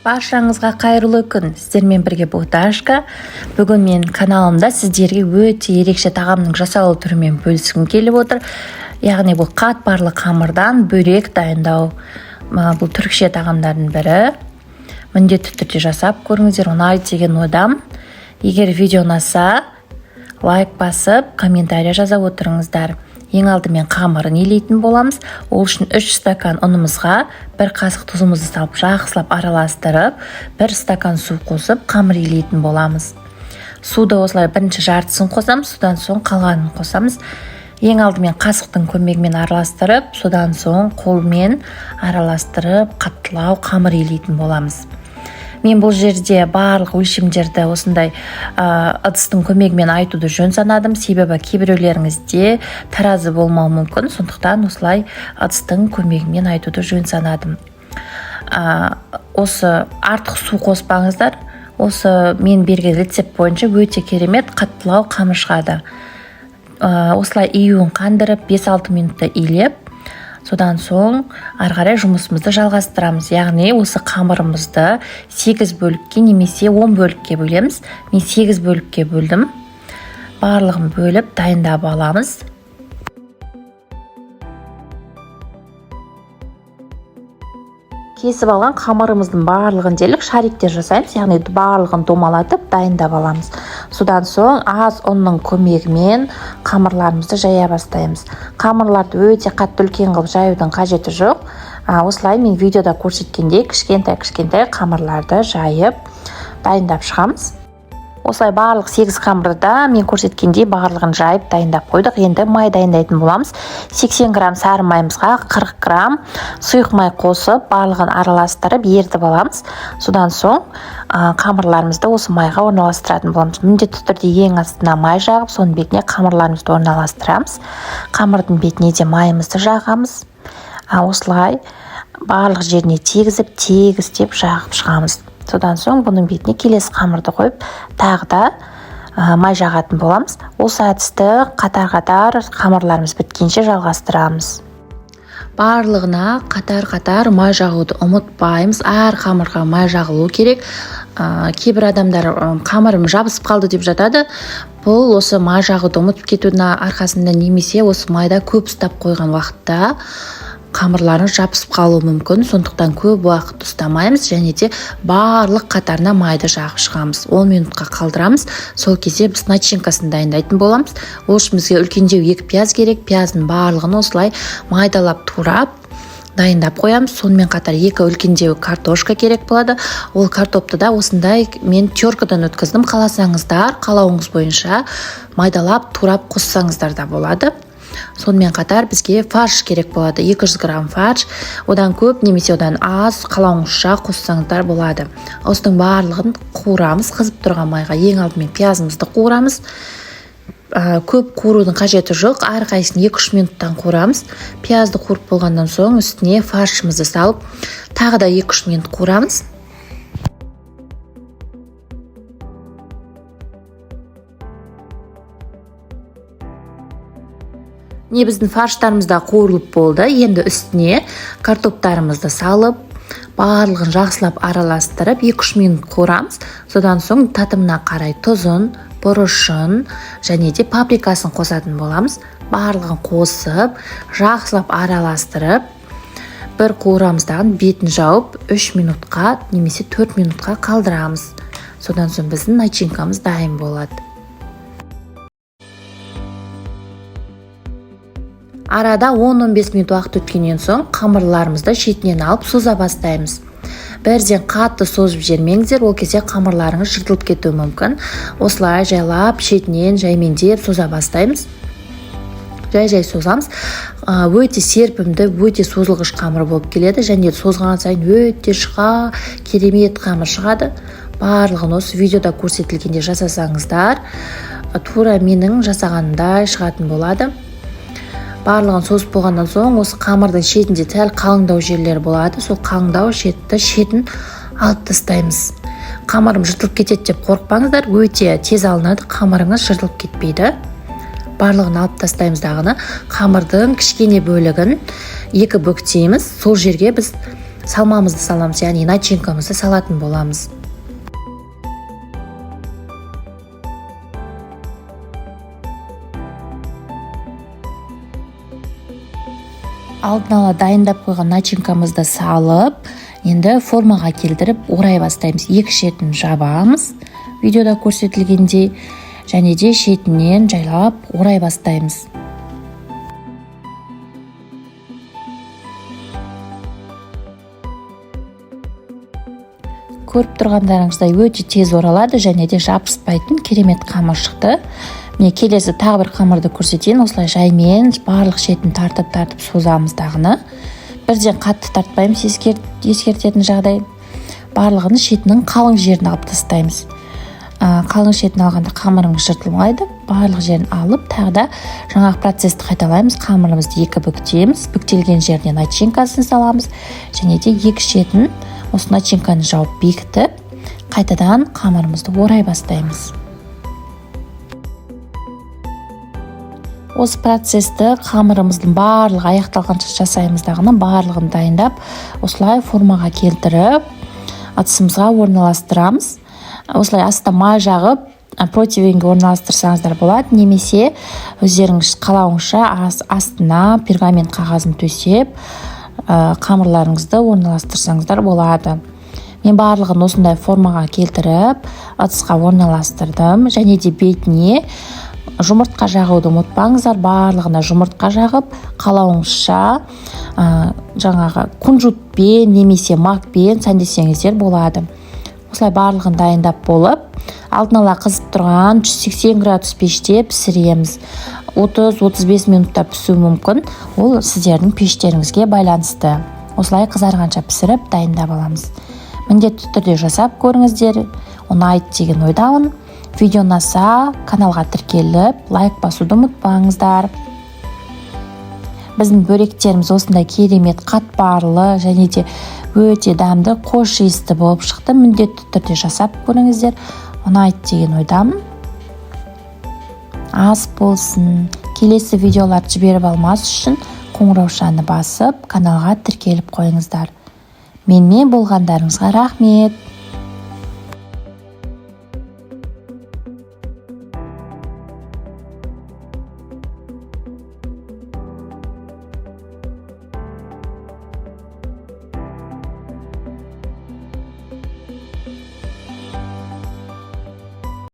Баршаңызға қайырлы күн. Сіздермен бірге Боташка. Бүгін мен каналымда сіздерге өте ерекше тағамның жасалу түрімен бөліскім келіп отыр. Яғни бұл қатпарлы қамырдан бөрек дайындау. Бұл түрікше тағамдардың бірі. Міндетті түрде жасап көріңіздер, ұнайды деген ойдамын. Егер видео ұнаса, лайк басып, комментарий жаза отырыңыздар. Ең алдымен қамырын илейтін боламыз. Ол үшін 3 стакан ұнымызға 1 қасық тұзымызды салып, жақсылап араластырып, 1 стакан су қосып, қамыр илейтін боламыз. Суды осылай бірінші жартысын қосамыз, содан соң қалғанын қосамыз. Ең алдымен қасықтың көмегімен араластырып, содан соң қолмен араластырып, қаттылау қамыр илейтін боламыз. Мен бұл жерде барлық өлшемдерді осындай ыдыстың көмегімен айтуды жөн санадым, себебі кейбіреулеріңізде таразы болмауы мүмкін, сондықтан осылай ыдыстың көмегімен айтуды жөн санадым. Осы артық су қоспаңыздар, осы мен берген рецепт бойынша өте керемет қаттылау қамыр шығады. Осылай июін қандырып, 5-6 минутта илеп, содан соң ары қарай жұмысымызды жалғастырамыз. Яғни осы қамырымызды 8 бөлікке немесе 10 бөлікке бөлеміз. Мен 8 бөлікке бөлдім. Барлығын бөліп дайындап аламыз. Кесіп алған қамырымыздың барлығын делік шариктер жасаймыз, яғни барлығын домалатып дайындап аламыз. Содан соң аз ұнның көмегімен қамырларымызды жая бастаймыз. Қамырларды өте қатты үлкен қылып жаюдың қажеті жоқ. Осылай мен видеода көрсеткендей кішкентай-кішкентай қамырларды жайып дайындап шығамыз. Осылай барлық 8 қамырды да мен көрсеткендей барлығын жайып дайындап қойдық. Енді май дайындайтын боламыз. 80 грамм сары майымызға 40 грамм сұйық май қосып, барлығын араластырып ерітіп аламыз. Содан соң, қамырларымызды осы майға орналастыратын боламыз. Міндетті түрде ең астына май жағып, соның бетіне қамырларымызды орналастырамыз. Қамырдың бетіне де майымызды жағамыз. Осылай барлық жеріне тегізіп, тегістеп жағып шығамыз. Содан соң бұның бетіне келесі қамырды қойып, тағы да, май жағатын боламыз. Осы әдісті қатар-қатар қамырларымыз біткенше жалғастырамыз. Барлығына қатар-қатар май жағуды ұмытпаймыз. Әр қамырға май жағылу керек. Кейбір адамдар, қамырым жабысып қалды деп жатады. Бұл осы май жағуды ұмытып кетудің арқасында немесе осы майда көп ұстап қойған уақытта қамырларыңыз жабысып қалуы мүмкін. Сондықтан көп уақыт ұстамаймыз және де барлық қатарына майды жағып шығамыз. 10 минутқа қалдырамыз. Сол кезде біз начинкасын дайындайтын боламыз. Ол үшін бізге үлкендеу 2 пияз керек. Пияздың барлығын осылай майдалап турап дайындап қоямыз. Сонымен қатар 2 үлкендеу картошка керек болады. Ол картопты да осындай мен теркадан өткіздім. Қаласаңыздар, қалауыңыз бойынша майдалап турап қоссаңыздар да болады. Сонымен қатар бізге фарш керек болады. 200 грамм фарш, одан көп немесе одан аз қалауыңызша қоссаңыздар болады. Осының барлығын қуырамыз қызып тұрған майға. Ең алдымен пиязымызды қуырамыз. Көп қуырудың қажеті жоқ, әрқайсысын екі-үш минуттан қуырамыз. Пиязды қуырып болғаннан соң үстіне фаршымызды салып, тағы да екі-үш минут қуырамыз. Міне біздің фарштарымыз да қуырылып болды. Енді үстіне картоптарымызды салып, барлығын жақсылап араластырып, екі-үш минут қуырамыз. Содан соң татымына қарай тұзын, бұрышын және де паприкасын қосатын боламыз. Барлығын қосып, жақсылап араластырып, бір қуырамыз дағы бетін жауып, 3 минутқа немесе 4 минутқа қалдырамыз. Содан соң біздің начинкамыз дайын болады. Арада он-он бес минут уақыт өткеннен соң қамырларымызды шетінен алып соза бастаймыз. Бірден қатты созып жібермеңіздер, ол кезде қамырларыңыз жыртылып кетуі мүмкін. Осылай жайлап шетінен жаймендеп соза бастаймыз. Жай-жай созамыз. Өте серпімді, өте созылғыш қамыр болып келеді және созған сайын өте жұқа, керемет қамыр шығады. Барлығын осы видеода көрсетілгенде жасасаңыздар, тура менің жасағанымдай шығатын болады. Барлығын созып болғаннан соң осы қамырдың шетінде сәл қалыңдау жерлер болады. Сол қалыңдау шетін алып тастаймыз. Қамырым жыртылып кетеді деп қорықпаңыздар, өте тез алынады, қамырыңыз жыртылып кетпейді. Барлығын алып тастаймыз дағыны, қамырдың кішкене бөлігін екі бүктейміз. Сол жерге біз Салмамызды саламыз, яғни начинкамызды салатын боламыз. Алдын ала дайындап қойған начинкамызды салып, енді формаға келтіріп орай бастаймыз. Екі шетін жабамыз, видеода көрсетілгендей, және де шетінен жайлап орай бастаймыз. Көріп тұрғандарыңыздай, өте тез оралады және де жабыспайтын керемет қамыр шықты. Міне, келесі тағы бір қамырды көрсетейін. Осылай жаймен барлық шетін тартып тартып созамыз дағыны. Бірден қатты тартпаймыз, ескертетін жағдай. Барлығын шетінің қалың жерін алып тастаймыз. Қалың шетін алғанда қамырымыз жыртылмайды. Барлық жерін алып, тағы да жаңағы процесті қайталаймыз. Қамырымызды екі бүктейміз, бүктелген жеріне начинкасын саламыз және де екі шетін осы начинканы жауып бекітіп, қайтадан қамырымызды орай бастаймыз. Осы процесті қамырымыздың барлығы аяқталғанша жасаймыз дағыны, барлығын дайындап, осылай формаға келтіріп, ыдысымызға орналастырамыз. Осылай астына май жағып, противеньге орналастырсаңыздар болады, немесе өздеріңіз қалауыңызша астына пергамент қағазын төсеп, қамырларыңызды орналастырсаңыздар болады. Мен барлығын осындай формаға келтіріп, ыдысқа орналастырдым және де бетіне жұмыртқа жағуды ұмытпаңыздар. Барлығына жұмыртқа жағып, қалауыңызша жаңағы кунжутпен немесе макпен сәндесеңіздер болады. Осылай барлығын дайындап болып, алдын ала қызып тұрған 180 градус пеште пісіреміз. 30-35 минутта пісуі мүмкін, ол сіздердің пештеріңізге байланысты. Осылай қызарғанша пісіріп дайындап аламыз. Міндетті түрде жасап көріңіздер, ұнайды деген ойдамын. Видео ұнаса, каналға тіркеліп, лайк басуды ұмытпаңыздар. Біздің бөректеріміз осындай керемет қатпарлы және де өте дәмді, қош иісті болып шықты. Міндетті түрде жасап көріңіздер, ұнайды деген ойдамын. Ас болсын. Келесі видеоларды жіберіп алмас үшін қоңыраушаны басып, каналға тіркеліп қойыңыздар. Менімен болғандарыңызға рахмет.